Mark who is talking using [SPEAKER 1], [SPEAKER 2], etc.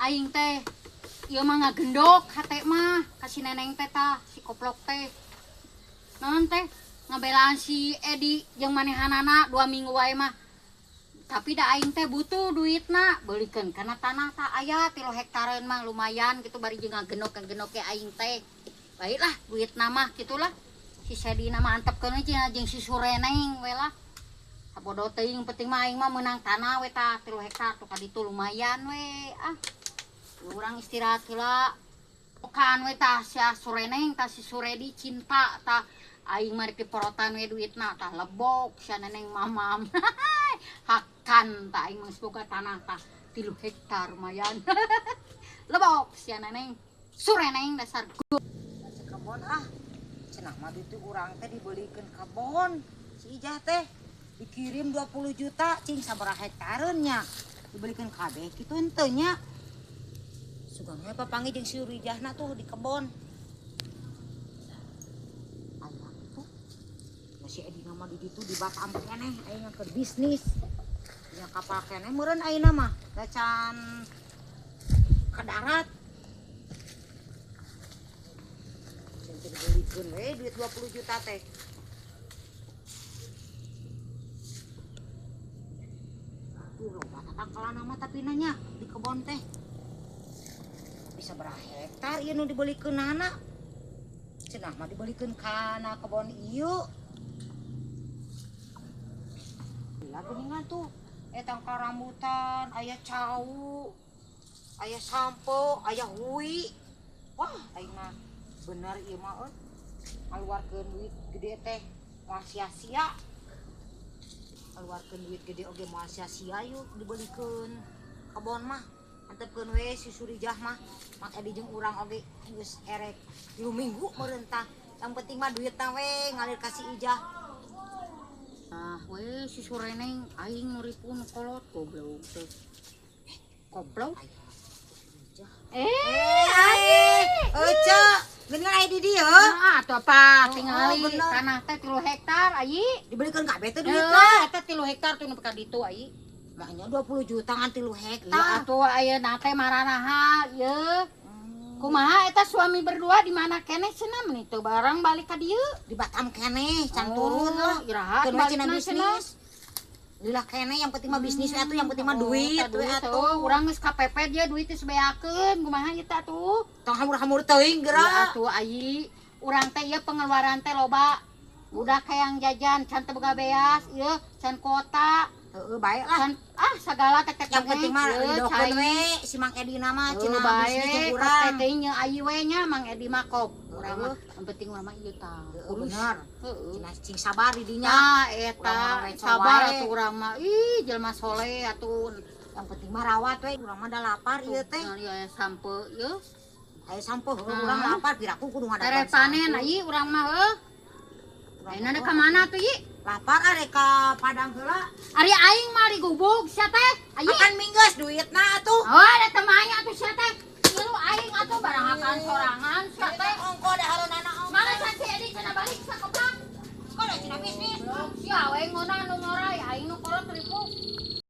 [SPEAKER 1] Aing teh ieu mah ngagendok hate mah ka si Neneng teh tah, si koplok teh. Naon teh ngabelaan si Edi jeung manehanana 2 minggu wae mah. Tapi da aing teh butuh duitna, beulikeun kana tanah tah aya 3 hektareun mah lumayan gitu bari jeung ngagendok-ngagendok ge aing teh. Baiklah duitna mah gitulah. Si Sedina mah antepkeun we jeung si Sureneng we lah. Sabodo teuing penting mah aing mah meunang tanah we tah 3 hektar tuh ka ditu lumayan we ah. Urang istirahat heula. Okan we tah si Sureneng tah si Suredi cinta tah aing mah rek diporotan we duitna tah lebok si Neneng mamam. Hakan tah aing mah geus boga tanah tah 3 hektar lumayan. Lebok si Neneng Sureneng dasar
[SPEAKER 2] kebon ah. Cenah mah duit urang teh dibelikeun kebon. Si Ijah teh dikirim 20 juta cing sabaraha hektareun nya. Dibelikeun kabeh kitu henteu nya. Sugan we papanggih jeung si Rijahna tuh di kebon. Aya kitu. Da si Edi mah di ditu di Batam keneh ayeuna keur bisnis. Nya kapal keneh meureun ayeuna mah da can ka darat. Dibelikeun we duit 20 juta teh. Duh, loba tatangkalan mah tapi nanya di kebon teh. Bisa berapa hektar ieu nu dibelikeunana? Cenah mah dibelikeun kana kebon ieu. Lah geuningan tuh tangkal rambutan, aya cau, aya sampo, aya hui. Wah, aing mah bener ieu mah euy. Ngaluarkeun duit gede teh moal sia-sia. Ngaluarkeun duit gede oge moal sia-sia yuk dibelikeun kebon mah. Antepkeun we si Surijah mah. Mang Edi jeung urang oge geus erek 3 minggu meureun tah. Yang penting mah duitna we ngalir ka si Ijah.
[SPEAKER 1] Ah, we si Sureneng aing nu ripun kolot goblok teh. Goblok. Aing.
[SPEAKER 2] Ece, geuningan aya di dieu.
[SPEAKER 1] Nah, atuh apa tingali
[SPEAKER 2] Oh, bener.
[SPEAKER 1] Tanah teh 3 hektar ayi.
[SPEAKER 2] Dibelikeun kabeh teh
[SPEAKER 1] Duit
[SPEAKER 2] duitna.
[SPEAKER 1] lah, eta 3 hektar tuh nu ka ditu ayi.
[SPEAKER 2] Makanya 20 juta ngan 3 hektar.
[SPEAKER 1] Iya atuh ayeuna teh maranaha ieu. Kumaha eta suami berdua di mana keneh cenah meuni teu barang balik ka dieu?
[SPEAKER 2] Di Batam keneh, can turun lah.
[SPEAKER 1] Iraha
[SPEAKER 2] Keun we cenah
[SPEAKER 1] balikna cenah.
[SPEAKER 2] bisnis. Lila keneh yang penting mah bisnis we atuh, yang penting mah duit
[SPEAKER 1] Oh,
[SPEAKER 2] we
[SPEAKER 1] duit
[SPEAKER 2] atuh.
[SPEAKER 1] Urang geus kapepet dia duit geus beakeun, kumaha ieu teh atuh?
[SPEAKER 2] Tong hamur-hamur teuing geura.
[SPEAKER 1] Iya atuh ayi, urang teh ieu pengeluaran teh loba. Budak hayang jajan can teu boga beas, ieu can kota.
[SPEAKER 2] Heeh, bae lah.
[SPEAKER 1] Can ah sagala teh teh
[SPEAKER 2] Yang penting mah
[SPEAKER 1] ieu,
[SPEAKER 2] ridokeun
[SPEAKER 1] cai.
[SPEAKER 2] we si Mang Edi na mah
[SPEAKER 1] Heuh,
[SPEAKER 2] cenah
[SPEAKER 1] bae,
[SPEAKER 2] bisnis jeung
[SPEAKER 1] kop
[SPEAKER 2] urang.
[SPEAKER 1] teh teh nya ayi we nya Mang Edi mah kop. Urang mah
[SPEAKER 2] Heeh.
[SPEAKER 1] yang penting mah ieu tah.
[SPEAKER 2] Heeh, bener.
[SPEAKER 1] Heeh.
[SPEAKER 2] Cenah cing sabar di dinya.
[SPEAKER 1] Nah, eta
[SPEAKER 2] Urang mah reco
[SPEAKER 1] sabar
[SPEAKER 2] wae.
[SPEAKER 1] atuh urang mah. Ih, jelema soleh atuh.
[SPEAKER 2] Yang penting mah rawat we, urang mah da lapar ieu teh.
[SPEAKER 1] Nah, ieu aya sampe ieu.
[SPEAKER 2] Aya sampe heuh urang lapar piraku kudu ngadakan.
[SPEAKER 1] Tere panen ayi urang mah heuh. Ayeuna rek ka mana tuh ieu?
[SPEAKER 2] Lapar arek ka Padang heula.
[SPEAKER 1] Ari aing mah digubug sia teh. Ayi.
[SPEAKER 2] Akan minggeus duitna atuh.
[SPEAKER 1] Oh, ada temanya atuh sia teh. Ieu aing atuh barang akan sorangan sia teh.
[SPEAKER 2] Ongko da hareunana ongko.
[SPEAKER 1] Mana sia si Edi cenah balik sakoplak.
[SPEAKER 2] Sekolah cenah bisnis.
[SPEAKER 1] Sia we ngona nu ngorai aing nu kolot ripu.